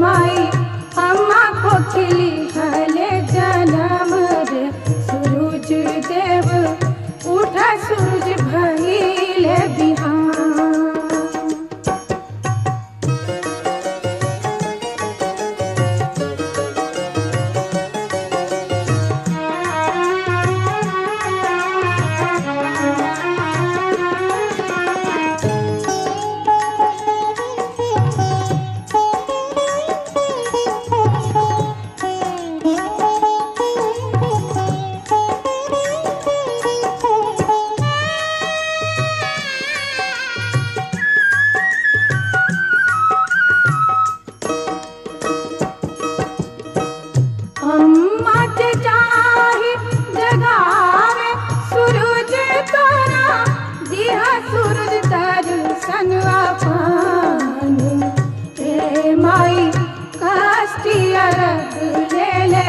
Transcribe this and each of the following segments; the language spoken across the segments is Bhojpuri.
माई अम्मा कोखिली हले जनम रे सूरज देव उठा सूरज भइले बिहान। अम्मा के चाहे जगावे सूरज तोरा दिहा सूरज दर्शन पान। ए माई काष्ठी अरग ले ले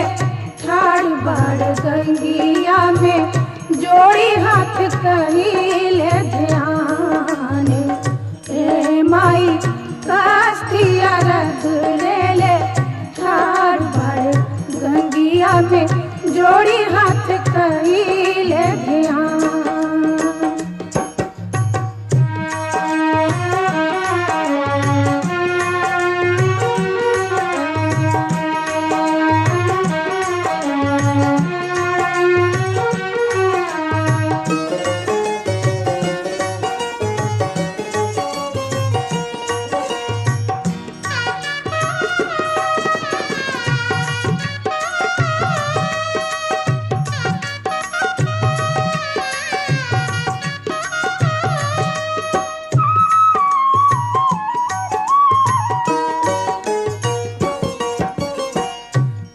ठाड़ बाड़ गंगिया में जोड़ी हाथ कहिले ध्यान। ए माई काष्ठी अरग ले ले ठाड़ बाड़ गंगिया में जोड़ी हाथ कहिले ध्यान।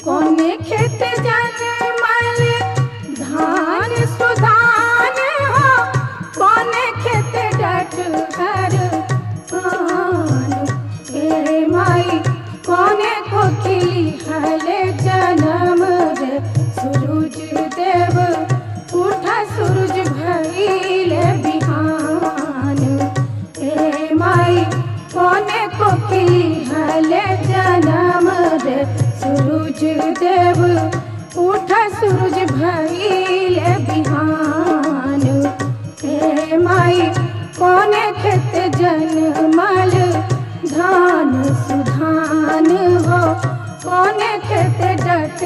कोने खेत जनमल धान सुधान हो, कोने खेत डट हर पान। ए माई कोने कोखिली हले जनम रे सूरज देव उठा सूरज भइले बिहान। ए माई कोने कोखिली हले जनम रे सूरज देव उठा सूरज भइले बिहान। ए माई कोने खेत जनमल धान सुधान हो, कोने खेत डट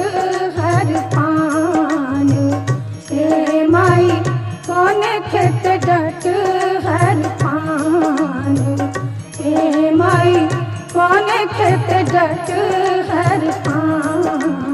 हर पान। ए माई कोने खेत डट हर पान। ए माई कोने खेत डट हर पान।